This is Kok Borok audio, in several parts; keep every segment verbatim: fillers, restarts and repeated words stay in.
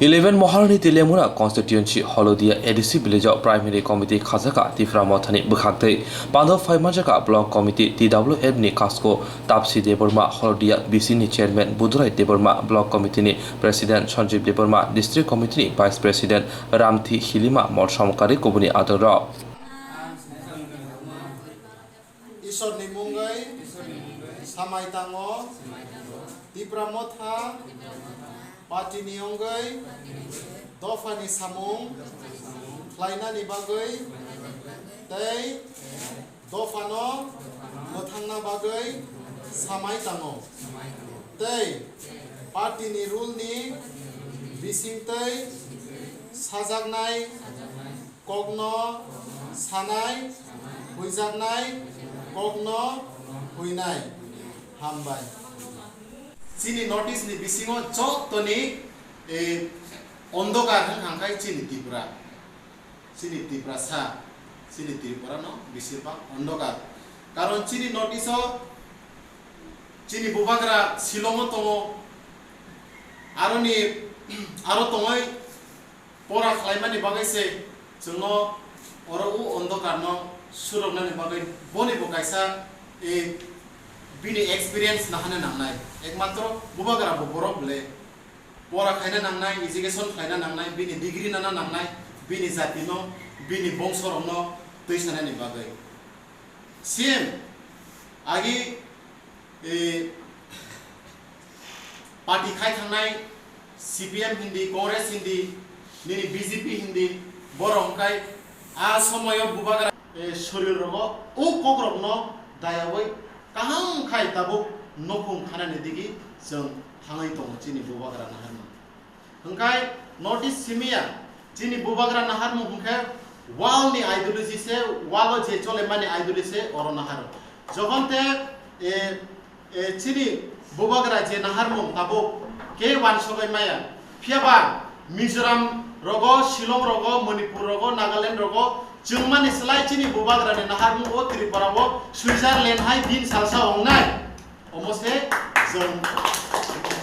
Eleven Moharani Teliamura constituency Holodia A D C village o primary committee khajaka Tipra Mothani bwkhaktwi. Pando phaimanjaka block committee T W F ni kasko Tapsi Debbarma, Holodia B C ni chairman Budurai Debbarma, block committee ni president Sanjeev Debbarma, district committee ni vice president Ramthi Hilima, mol samkari kubuni adongrok. Isorni mungwi samai tango, Tipra Motha party ni wngwi dophani samung khlainani bagwi tei dophano mwthangna bagwi samai tango, tei party ni rule ni bisingtwi sajaknai kokno sanai, huijaknai kokno huinai. Hambai. Chini notice ni bisingo jottoni, eh, ondokar wngkha khe chini Tripura. Chini Tiprasa, chini Tripura no bisir bak ondokar. Karon chini notice o chini bubagra Shillong o tongo. Aroni, aro tongoi pora khlaimani bagwi se chwngno oro o ondokarno suroknani bagwi boni bo kaisa, e, bini experience nahana nangnai. Ekmatro bubagra bo borok le pora khaina nangnai, education khlaina nangnai, bini degree nana nangnai, bini jatino, bini bongsorokno twisanani bagwi. Same agi, e, party khai thangnai C P M hindi, Congress hindi, nini B J P hindi, borok hwnkhe a somoyo bubagra, e, sorir rogo o kokrokno dayawi kaham khai tabuk nokhung khanani digi chwng thangwi tongo chini bubagra naharmung. Hwnkhe notice simiya, chini bubagra naharmung hwnkhe wall ni ideology se, wall o je cholemani ideology se oro naharo. Jokhon te, e, e, chini bubagra je naharmung tabuk ke wansogwi maya. Phiyaba Mizoram rogo, Shillong rogo, Manipur rogo, Nagaland rogo chwngmani slai chini bubagrani naharmung o Tripura o Switzerland hai din salsa wngnai. Omo se chwng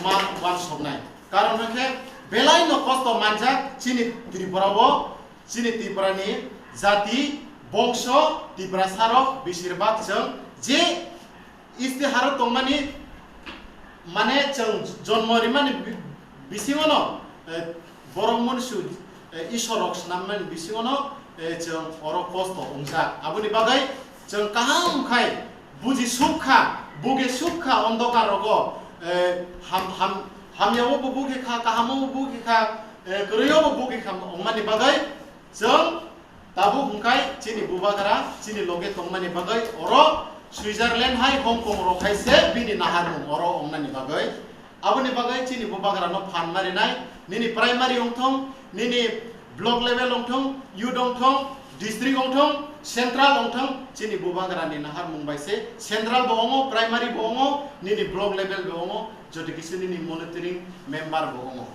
ma wansoknai. Karon hwnkhe belai no kosto manjak chini Tripura o, chini Tripura ni jati, bongso, Tiprasa rok bisir bak chwng je istiharo tongmani, mane chwng jonmo rimani bi-, bisingo no, eh, borok munsu, eh, Isor rok swnamnani bisingo no, eh, chwng oro kosto wngjak. Aboni bagwi chwng kaham khai buji suk kha, buge suk kha ondokar rogo, eh, ham, ham, hamya o bo buge kha, kaham o bo buge kha, eh, kwrwi o bo buge kha wngmani bagwi chwng tabuk hwnkhe chini bubagra chini loge tongmani bagwi oro Switzerland hai Hong Kong rok hai se bini naharmung oro wngnani bagwi. Aboni bagwi chini bubagra no phan marinai, nini primary wngthong, nini block level wngthong, youth wngthong, district wngthong, central wngthong, chini bubagra ni naharmung bai se central bo wngo, primary bo wngo, nini block level bo wngo, joto kisu nini monitoring member bo wngo.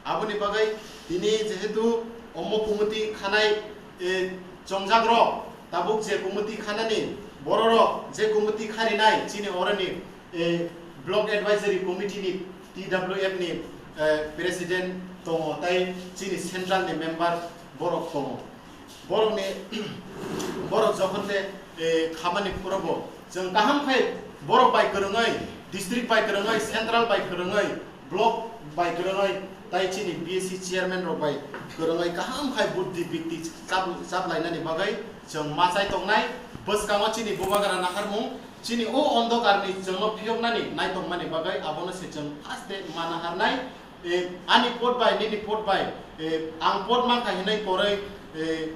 Aboni bagwi tini jehetu omo committee khanai, eh, chongjakrok, tabuk je committee khanani bororok je committee kharinai chini oroni, eh, block advisory committee ni T W F ni, eh, president tongo, tai chini central ni member borok tongo. Borokni, borok jokhon te, eh, khamani phuro bo chwng kaham khai borok bai kwrwngwi, district bai kwrwngwi, central bai kwrwngwi, block bai kwrwngwi, tai chini B S C chairman rok bai kwrwngwi kaham khai buddhi bikti chap-, chaplainani bagwi chwng ma chai tongnai. Bwskango chini bubagra naharmung, chini o ondokar ni chwngno phiyoknani naitongmani bagwi abono se chwng first day ma naharnai. Eh, ani pot bai, nini pot bai, eh, ang pot mankha hinwi koroi, eh,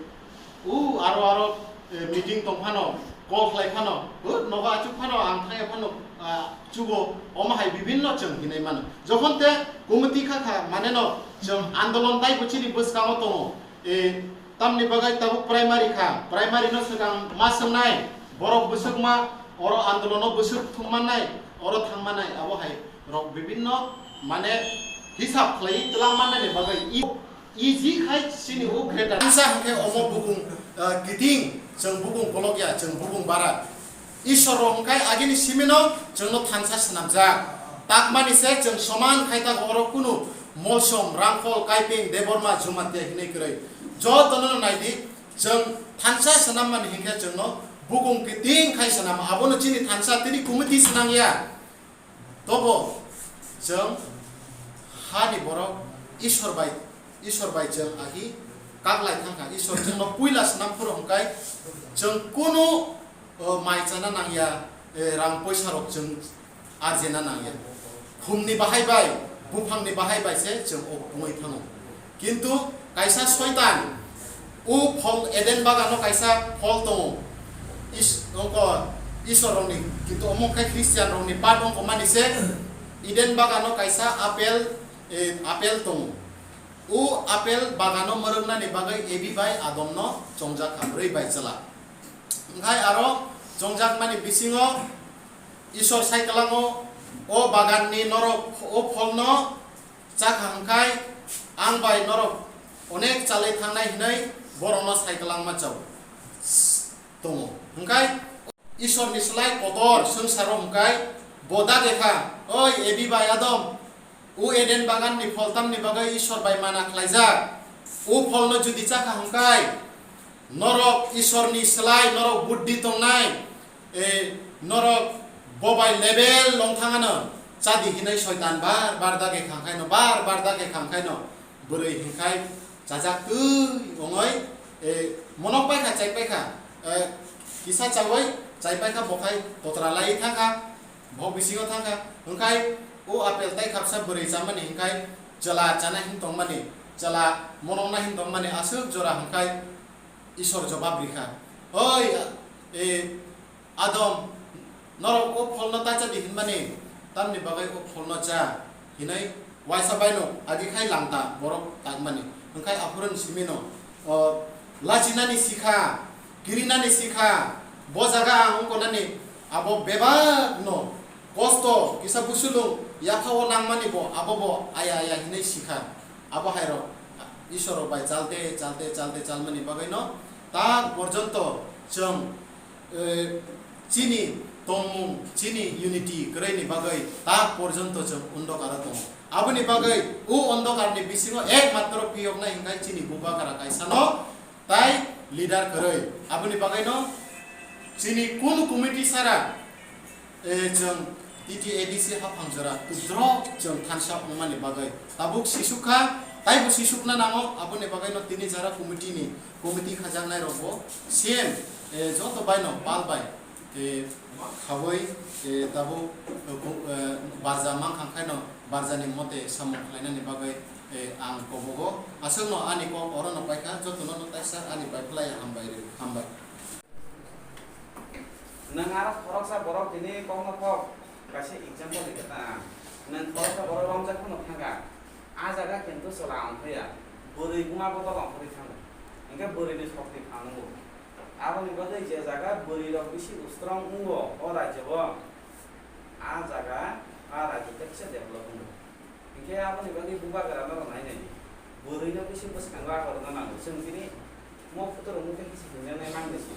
u aro aro, eh, meeting tong phano, call khlai phano, "Huh, nogo achuk phano, ang thangya phano, ah, chugo," omo hai bibinno chwng hinwi mano. Jokhon te committee kha kha, mane no chwng andolon taibo chini bwskango tongo. Eh, tamni bagwi tabuk primary kha, primary no swkang ma swngnai, borok bwswk ma oro andolono bwswk thwngmannai, oro thangmannai, abo hai rok bibinno mane hisab khlaiwi twlang mannani bagwi i, easy khai chini o greater. Unsa hwnkhe omo bukung, eh, kiting, chwng bukung kolokya, chwng bukung bara. Isor rok hwnkhe agini simino chwngno thansa swnamjak. Takmani se chwng soman khai ta oro kunu Molsom, Rangkhol, Kaiping, Debbarma, Jamatia hinwi kwrwi. Jotono naidi, chwng thansa swnammani hinkhe chwngno bukung kiting khai swnam. Abono chini thansa tini committee swnam ya. Tobo chwng hani borok Ishwar bai, Ishwar bai chwng ahi kaklai thangkha. Ishwar chwngno puila swnam phuru hwnkhe chwng kunu, o, mai chana nangya, e, rang poisa rok chwng arjena nangya. Khumni bahai bai, buphangni bahai bai se chwng o pungwi thango. Kintu kaisa soitan, o phol, Eden bagano kaisa phol tongo. Is-, ongko Isor rokni, kintu omo khe Christian rokni part ongko mani se Eden bagano kaisa apple, e, apple tongo. O apple bagano mwrwknani bagwi Evi bai Adomno chongjak kha, bwrwi bai chwla. Wngkhai aro chongjakmani bisingo Isor sai kwlango, o baganni norok o pholno chakha hwnkhe ang bai norok onek chalwi thangnai hinwi borokno sai kwlangma chao tongo. Hwnkhe Isorni slai kotor swngcharo hwnkhe bo dage kha, oi Evi bai Adam, o Eden baganni phol tamni bagwi Isor bai mana khlaijak, o pholno judi chakha hwnkhe norok Isorni slai norok buddhi tongnai, e, norok bo bai level longthangano chadi hinwi soitan bar bar dage khangkhaino, bar bar dage khangkhaino, bwrwi hwnkhai chajak twi ongoi, e, monok paikha, chai paikha, e, kisa chawi chai paikha, bokhai kotora lai thangkha, bok bisingo thangkha, hwnkhai o apple tai khapsa bwrwi chamani hwnkhai chwla chana hin tongmani, chwla monokna hin tongmani aswk jora hwnkhai Isor jobab rikha, oi, e, Adam, norok o pholno ta chadi hinmani, tamni bagwi o pholno cha hinwi waisa baino agi khai langta borok takmani. Hwnkhai aphuru ni simino, o, lachinani sikha, kirinani sikha, bo jaga ang wngkonani abo bebakno kosto kisa busulung yaphao nangmani bo abo bo aya aya hinwi sikha. Abo hairok Isor rok bai chalte, chalte, chalte chalmani bagwino tak porjonto chwng, eh, chini tongmung, chini unity kwrwini bagwi tak porjonto chwng ondokaro tongo. Aboni bagwi o ondokarni bisingo ekmatro phiyoknai hwnkhe chini Bubagra kaisano tai leader kwrwi. Aboni bagwino chini kunu committee sara, eh, chwng T T A D C haphang jora kudrok chwng thansa wngmani bagwi tabuk sisuk kha, taibo sisukna nango. Aboni bagwino tini jara committee ni, committee khajaknai rokbo same, eh, joto baino pal bai, eh, khaui, eh, tabuk, eh, barja mankha khaino barjani mote samung khlainani bagwi, eh, ang kobogo. Aswkno ani kok orono paikha, jotono no taisa ani bai phlai hambai rw, hambai. Nwng aro khoroksa borok tini kokno kok kaisa example rikha ta. Nwng khoroksa borok romjak phano thangkha. A jaga kintu chwla ongthaya. Bwrwi buma bodol ongkhorwi thango. Hinkhe bwrwini sokti phango. Aboni bagwi je jaga bwrwirok bisi strong wngo o rajyo o, a jaga, a rajyo teksa develop wngo. Hinkhe aboni bagwi Bubagra norok nai nai di. Bwrwino bisi bwskango ago rwna nango. Chwng tini mo phutorok mungkhe kisa hinjaknai mangni se.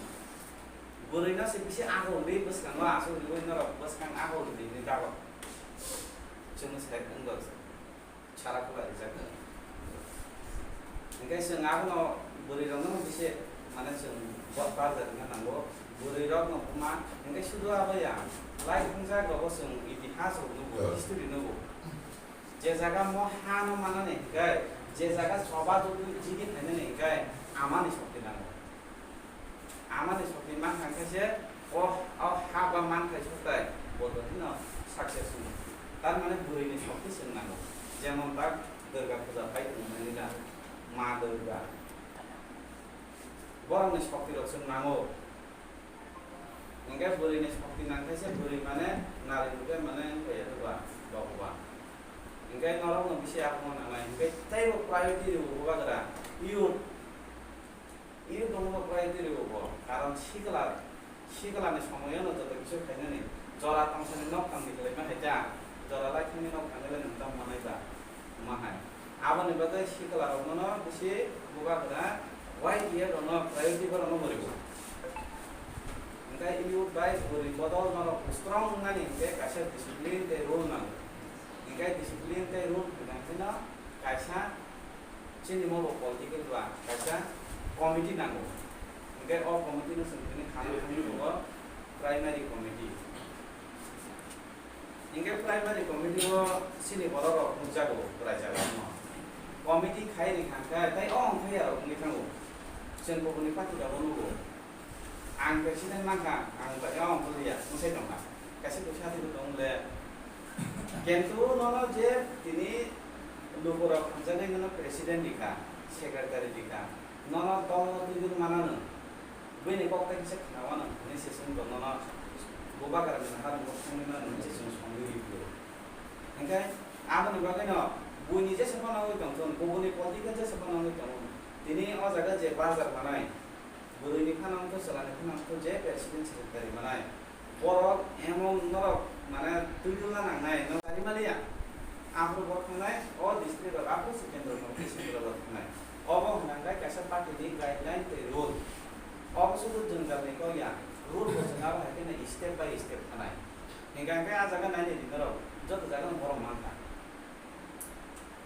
Bwrwino se bisi ago rwdi bwskango aswk rwui norok bwskang ago rwdi hinwi dago. Chwngno select wngdo sara kula rijak. Hinkhe chwng abono bwrwirokno bisi mane chwng bot barja rwna nango. Bwrwirokno buma hinkhe sudu abo ya lai thwngjak rogo chwng itihas rok nugo, history nugo. Je jaga mo ha no manani hinkhe, je jaga choba jodi jidi phainani hinkhe, amani sokti nango. Amani sokti mankha hinkhe se o, o ha ba manthai soktai bo jotino success wngo. Tar mane bwrwini sokti chwng nango. Jemon tak Durga puja phai tongo nini da, Ma Durga. Borokni sokti rok chwng nango. Hinkhe bwrwini sokti nangkhe se bwrwi mane nari hwnkhe mane wngkha ya doba, doba. Hinkhe norokno bisi aphano nangnai, hinkhe teibo priority rwo Bubagra. Youth, youth rokno priority rwo bo. Karon sikla, siklani somoyono joto kisu khainani. Jora tongsani nok tangwi khlaima hai ta, jora lai thangni nok tangwi lai nang tamo manai ba. Wngma hai. Aboni bagwi sikla rokno no bisi Bubagra Y T A rokno priority borokno mwrwi bo. Hinkhe youth bai bwrwi bodol norok strong wngnani hinkhe kaisa discipline tei rule nango. Hinkhe discipline tei rule hinang phino Kaisa chini mobo political ba kaisa committee nango. Hingke o committee no chwng tini khana thangwi tongo primary committee. Hingke primary committee o chini borok rok nukjago kwrai jaga no. Committee khai rikha hingke tei o wngkha ya rok wngwi thango. Chwng kubuni party rok nugo. Ang president mankha, ang bai o wngkha ya, mwsai tongkha. Kaisa kaisa ati tong le. Kintu nono je tini lukurok hamjakgwi nono president rikha, secretary rikha, nono dol no twiwi manano, buini kok tai kisa khna wano hwnwi se chwng tong nono bubagra ni naharmung thangwi mano hwnwi se chwng songwi rikho. Hinkhe aboni bagwino buini jesa phano wngwi tongthun, kubuni political jesa phano wngwi tongo, tini o jaga je bazar manai, bwrwini phano wngkha, chwlani phano wngkha, je president secretary manai, borok emon norok mane twiwi la nangnai, no sari maliya. Aphuru bo thangnai, o district rok, aphuru se kendro rok, district rok thangnai. Obo hwnka khe kaisa party ni guideline tei rule. Obo sudu jwngjal ni kok ya, rule bo chwng abo hai kheno step by step thanai. Hinkhe, hinkhe a jaga nai nai di norok, joto jaga no borok mankha.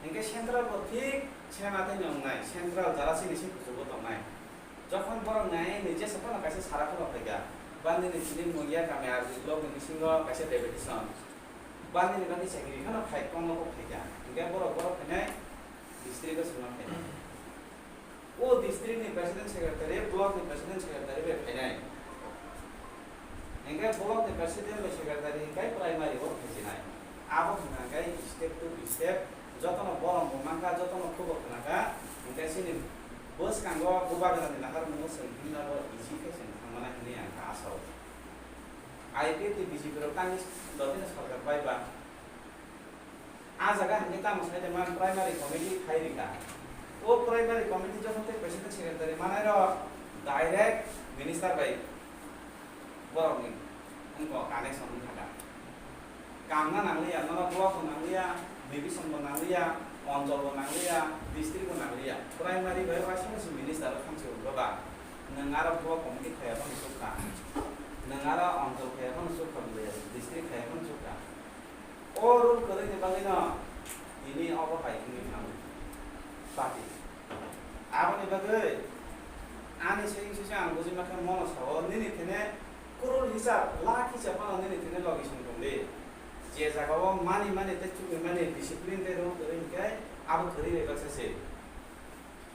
Hinkhe central bo thik same athai no wngnai, central jara chini se kuchugo tongnai. Jokhon borok nai ni jesa phano kaisa sara phano phaikha, bangni ni chini Mugia kami R D block ni bisingo kaisa deputation, bangni ni bagwi chakri phano phai, kongno kok phaikha, hinkhe borok, borok phainai district o sima phainai. O district ni president secretary, block ni president secretary bai phainai. Hinkhe block ni president bai secretary hinkhe primary o phaijinai. Abo hwnka hinkhe step to step jotono borom bo mankha, jotono khubor khnakha, hinkhe chini bwskango bubagrani naharmungo chwng himna bo easy khe chwng thangmana hinwi ang kha asao. I P F T B J P rok tangwi dotino sorkar bai ba. A jaga hinkhe tamo sai tongma primary committee khai rikha. O primary committee jokhon tei president secretary manai rok direct minister bai borokni wngkha connection wngkha da. Kamna nangliya, nono block bo nangliya, division bo nangliya, onchol bo nangliya, district bo nangliya. Primary bai waisa waisa minister rok thamchi hwnba ba. Nwng aro block committee khaiya phano chukha. Nwng aro onchol khaiya phano chukha, district khaiya phano chukha. O rule kwrwini bagwino tini obo hai wngwi thango party. Aboni bagwi ani seng sese ang bujima khe mono sao, nini thene kurul hisab, lakh hisab phano nini thene logi song tong di. Je jagao mani mani tei chukwi mani discipline tei rule kwrwi hinkhe abo kwrwi bai baksa se.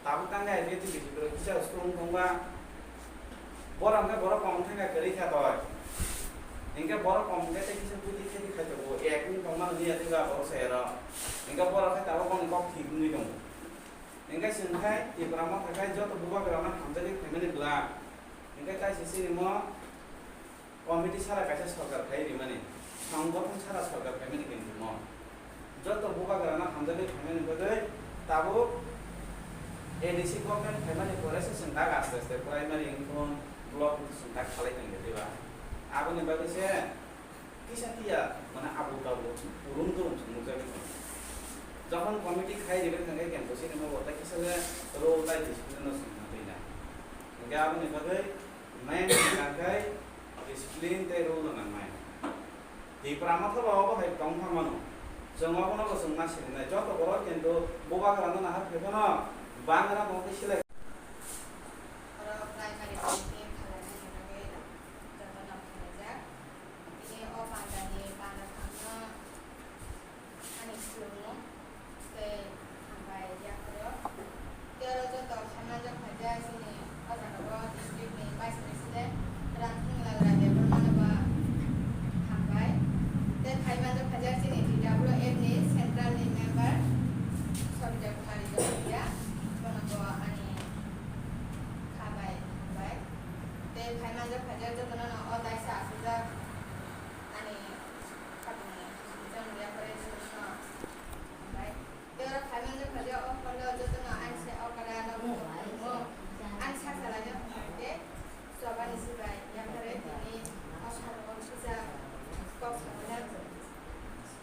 Tabuk tang khe I P F T B J P rok kisa strong tongba. Borok hwnkhe borok kom thangkha kwrwi kha toi. Hinkhe borok kom hwnkhe tei kisa buddhi khe khai tongo. Ek wng tongmani ya tei ba borok sai aro. Hinkhe borok khe tabuk boni kok thik wngwi tongo. Hinkhe chwng khai Tipra Motha khai joto bubagrano hamjagwi phaimani bwla. Hinkhe tai se chini mo Committee sara kaisa sorkar khai rimani, songgothon sara sorkar khaimani khe nukmo. Joto bubagrano hamjagwi phaimani bagwi tabuk A D C government phaimani pore se chwng dak aste aste primary wngkha, block wngkha chwng dak khalai tongya diba? Aboni bagwi se kisa tiya mane abu tabu urum turum chwng nukjagwi tongo. Jokhon committee khai ribai thangkhe khe bwswk nukgo tei kisa le role tei discipline no swngna twi na. Hinkhe aboni bagwi Main hwnka khe discipline tei rule no nangnai. Tipra Motha bo obo hai tong kha mano. Chwng obono bo chwng ma sirinai. Joto borok kintu bubagrano nahar khe phano bangrano tei silai. Oro primary committee khlainani bagwi jotono khlaijak. Tini o pandani panda thangno ani khulumno tei hambai yapharo. Tei oro joto khaimanjak phaijak chini o jaga o district ni vice president Ramsing Lagra Debbarma no bo hambai. Tei khaimanjak phaijak chini T W F ni central ni member Sabita Kumari Jamatia bono bo ani kha bai hambai. Tei khaimanjak phaijak jotono no o taisa aswkjak ani khatungni hamjakmung yaphare jotono hambai. Tei oro khaimanjak phaijak o phano jotono ani se o kada no bo khulumung ani sak salai no hambai tei chobani sibai yaphare tini o salo o sijak kok salai no.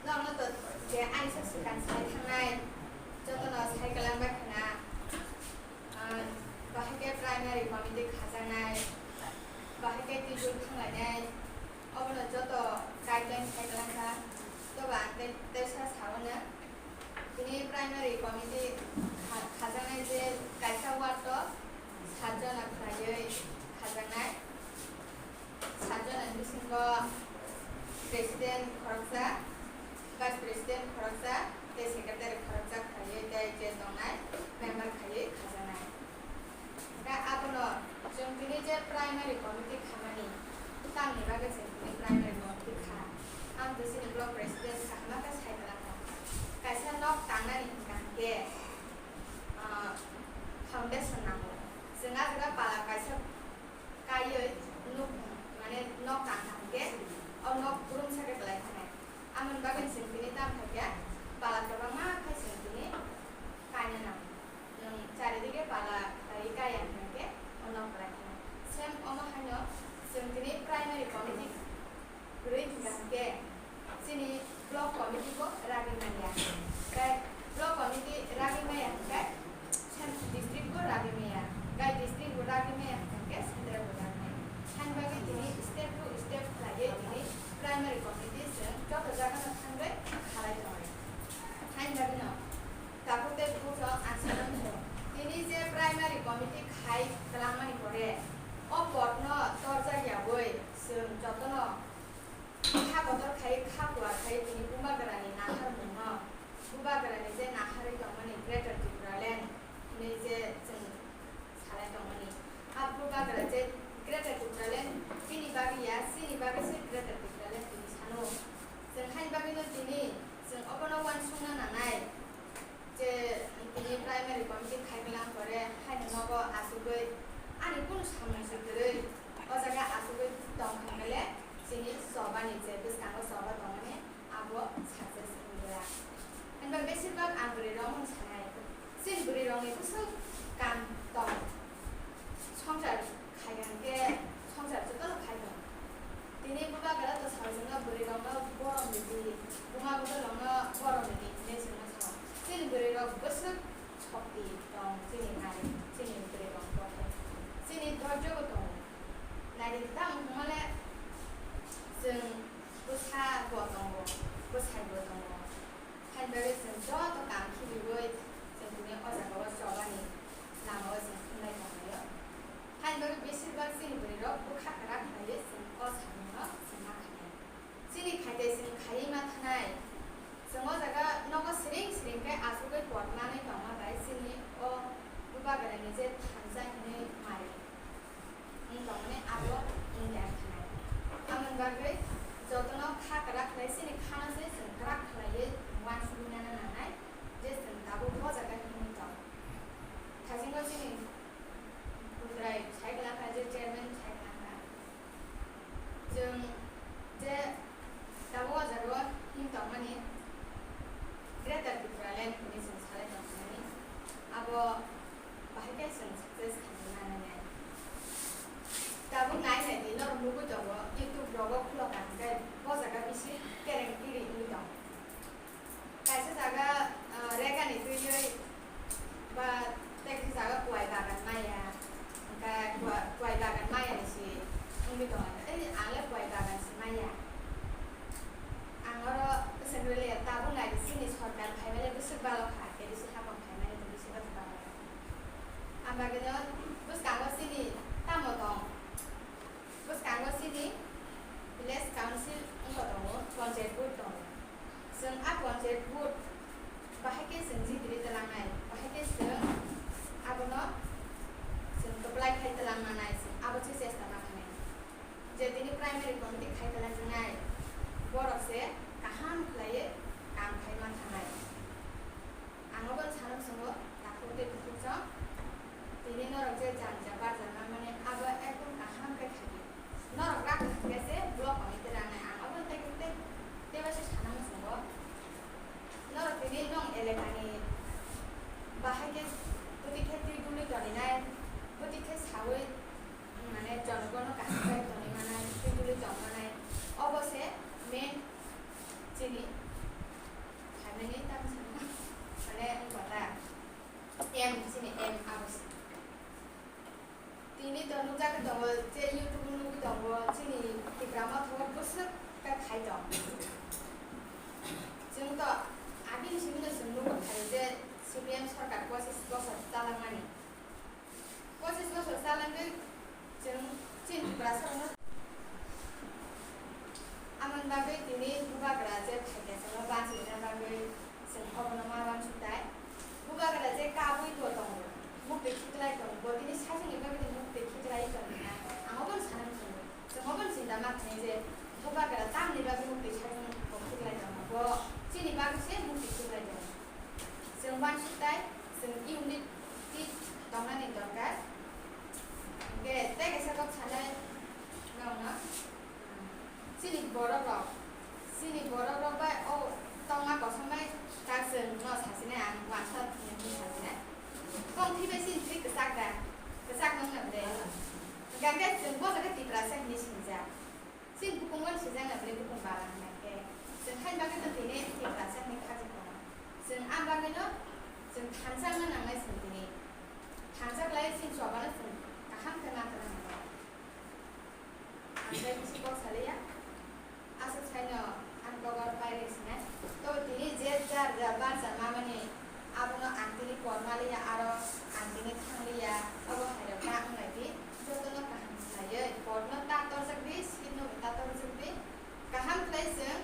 Nokno to je ani sak swkang sai thangnai jotono sai kwlang bai khna. Ah, bahai khe primary committee khajaknai, bahai khe tibul thanglainai, President khoroksa, Vice President khoroksa, tei Secretary khoroksa khaiwi tei je tongnai member khaiwi khajaknai. Hwnkhe abono chwng tini je primary committee khamani, tamni bagwi chwng tini primary committee kha. Ang twi chini block president kaham khe sai twlang kha. Kaisa nok tangnani hwnkha hwnkhe, ah, foundation nango. Chwng ah jaga pala kaisa kaiwi nuk, mane nok tang kha hwnkhe o nok kwrwngsa khe belai khanai. Amoni bagwi chwng tini tamo khaikha pala kwbangma khe chwng tini kaina nango. Nwng charidike pala khlaiwi kaya hwnkhe o nok belai khanai. Same omo haino chwng tini primary committee kwrwi hwnkha hwnkhe chini block committee bo ragwi manya. Tei block committee ragwi maya hwnkhe district bo ragwi maya. Tei district bo ragwi maya hwnkhe central bo ragwi maya. Haini bagwi tini step to step khlaiwi tini primary committee chwng joto jagano thangwi khalai tongo. Haini bagwino tabuk tei bukhuk rok ang sanani tini je primary committee khai kwlangmani pore o potno torjak yaui chwng jotono Kha kotor khai, kha kuar khai tini Bubagrani naharmungno, Bubagrani je naharwi tongmani Greater Tipraland hinwi je chwng salai tongmani. A Bubagra je Greater Tipraland bini bagwi ya, chini bagwi se Greater Tipraland hinwi sano. Chwng haini bagwino tini chwng obono uansukna nangnai. Je tini primary committee khai gwnang pore haino nogo achugwi ani kunu samung se kwrwi o jaga achugwi tong kha khe le chini chobani je bwskango choba tongmani abo success wngya. Hwnba besirbak ang bwrwi rok wng sanai chini bwrwi rokni bwswk kam tong. Swngchar khai hwnkhe swngchar jotono khai tong. Tini Bubagra to sajwkno bwrwirokno borom ridi, buma bodolrokno borom ridi hinwi chwngno sao. Chini bwrwirok bwswk shokti tong, chini nari, chini bwrwirok tongkhe. Chini dhorjobo tongo. Naidi tamo hwnmale chwng bwsa bo tongo, bwsai bo tongo. Haini bagwi chwng joto kam khibiui chwng tini o jaga o chobani lama o chwng thumlai tonglaio. Haini bagwi besirbak chini bwrwirok bwkha kwrak khlaiwi chwng o samungno chwng ma khainai. Chini khaitwi chwng khaiwi ma thanai. Chwng o jaga nogo siring siring khe achugwi pot manwi tongma bai chini o Bubagrani je thansa hinwi mari. Wng tongmani abo wngya khnai. Aboni bagwi jotono kha kwrak khlai chini khano se chwng kwrak khlaiwi uansukwi nana nangnai je chwng tabuk bo jaga himwi tong. Thaisingo chini Budrai sai kwlangkha je chairman sai kwlangkha. Chwng je tabuk o jaga o him tongmani Greater Tipraland hinwi chwng salai tongmani. Abo bahai khe chwng success khaina nangnai. Tabuk nai nai di, norok nugwi tongo, YouTube rogo khulo ka hwnkhe bo jaga bisi kereng kiri wngwi tongo. Kaisa jaga, ah, regani twiwi ba tei kaisa jaga kuai bagan maya, hwnkhe kua-, kuai bagan maya ni si wngwi tongo. Ei, ang le kuai bagan si maya. Ang oro bwswk rwliya, tabuk nai di, chini sorkar phaimani bwswk balo kha, A D C hapang phaimani tong bisi bwswk balo kha. Ang bagwino bwskango chini tamo tong? Bwskango chini village council wngkha tongo, panchayat board tongo. Chwng a panchayat board bahai khe chwng jitri twlangnai, bahai khe chwng abono chwng kwplai khai twlang nanai, chwng abo se chesta ma khanai. Je tini primary committee khai twlang wngnai, borok se kaham khlaiwi kam khai ma thanai. Ang obo sana muchungo takhuk tei bukhuk chwng tini norok je janja barja nangmani abo ekdom kaham khe khaidi. Norok rak hwnkhe se block committee rangnai, ang obo tei tei teibo se sana muchungo. Norok tini nong elekani bahai khe bwtwi khe twi duli toninai, bwtwi khe saui mane jonogono kaham khe toni manai, twi duli tong manai, obo se main chini. Phaimani tamo sana, mane, wngkha ta? Em, chini em abo se. Tini to nukjagwi tongo, je YouTube o nugwi tongo, chini Tipra Motha o bwswk khe khai tong. Chwng to agini simi no chwng nugwi phaio je C P M sorkar pochis bosor chalangmani. Pochis bosor chalangwi chwng chini Tiprasa rokno. Amoni bagwi Bubagra je phaikha chwngno bansi rwna bagwi chwng obono ma uansuknai. Bubagra je kabwi bo tongo, muktwi khiklai tongo, bo tini saichungni bagwi tini muktwi khiklai tongkha. Ang obono sana muchungo. Chwng obono chinta ma khainai je bubagra tamni bagwi muktwi saichung bo khiklai tongo, bo chini bagwi se muktwi khiklai tongo. Chwng uansuknai, chwng unity tongnani dorkar. Hwnkhe tei kaisa kok sanai nokno. Chini borok rok, chini borok rok bai o tongma kosom bai tak chwng no sasinai ang uansa hinwi sasinai. Tong thwi bai chini thwi kwchak da, kwchak nung na ble. Hwnkhe chwng bo jaga Tiprasa hinwi sinijak. Chini bukung bai sijak na ble bukung bala hinai khe. Chwng haini bagwi no tini Tiprasa hinwi khajak tongo. Chwng ang bagwi no chwng thansa wngna nangnai chwng tini. Thansa khlai chini choba no chwng kaham khe ma kwrwng nangnai. Ang tei bisi kok saliya. Aswk saino ang kogar pai rw sinai. Tobo tini je jar ja bar ja mamani abono ang tini por maliya aro ang tini thangliya. Obo hai rok ta wng lai di. Jotono kaham khlaiwi porno ta torjak di, sitno bo ta torjak di. Kaham khlai chwng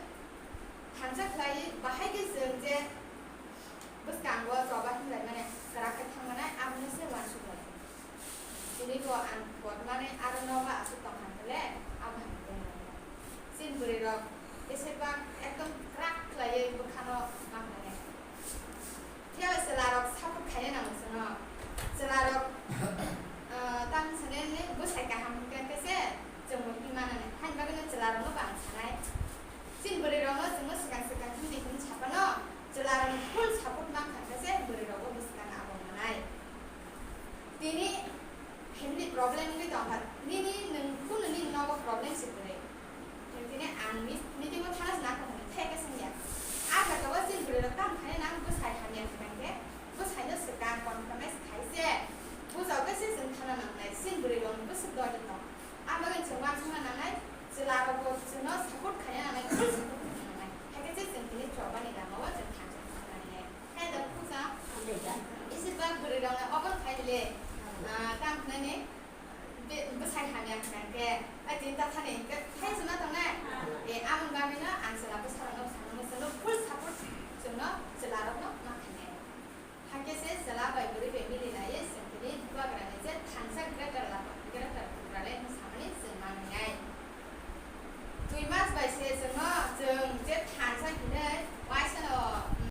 thansa khlaiwi bahai khe chwng je bwskango choba hinlai mani kwrak khe thangmanai abono se uansuk lai. Tini bo ang botmani aro nogo aswk tong kha hwnle, abo hai tongmani. Chini bwrwi rok besi bak ekdom kwrak khlaiwi bwkhano ma hwnwi. Phiya chwla rok support khaina nango chwngno. Chwla rok, ah, tamo sanani bwsai kaham hwnkhe khe se chwngbo himwi manani. Haini bagwino chwla rokno bo ang sanai. Chini bwrwi rokno chwngno swkang swkang himdi himwi saphano chwla rokni full support mankha khe se bwrwi rokbo bwskango abo manai. Tini family problem wngwi tongkha, nini nwng kunu nini nogo problem se kwrwi. Tini ang mi-, meeting o thana se nangkha hwnwi thai khe swngya. A jaga o chini bwrwi rok tamo thani nang bwsai hamya khe nang khe bwsai no swkang compromise khai se. Bujao khe se chwng thana nangnai, chini bwrwi rok ni bwswk doi tong. Abo wngkha chwng uansukna nangnai, chwla rok bo chwngno support khaina nangnai, full support khaina nangnai. Hai khe se chwng tini chobani lama o chwng thansa thangna nangnai. Hai da puja. Isi bak bwrwi rok no obo khai le, ah, tamo hwnani. Be-, bwsai hamya hwnkha khe, ai tini ta thani hwnkhe, hai chwngno tongnai? Ah. E, aboni bagwino ang chwla bwsarokno bwsarokno chwngno full support, chwngno chwlarokno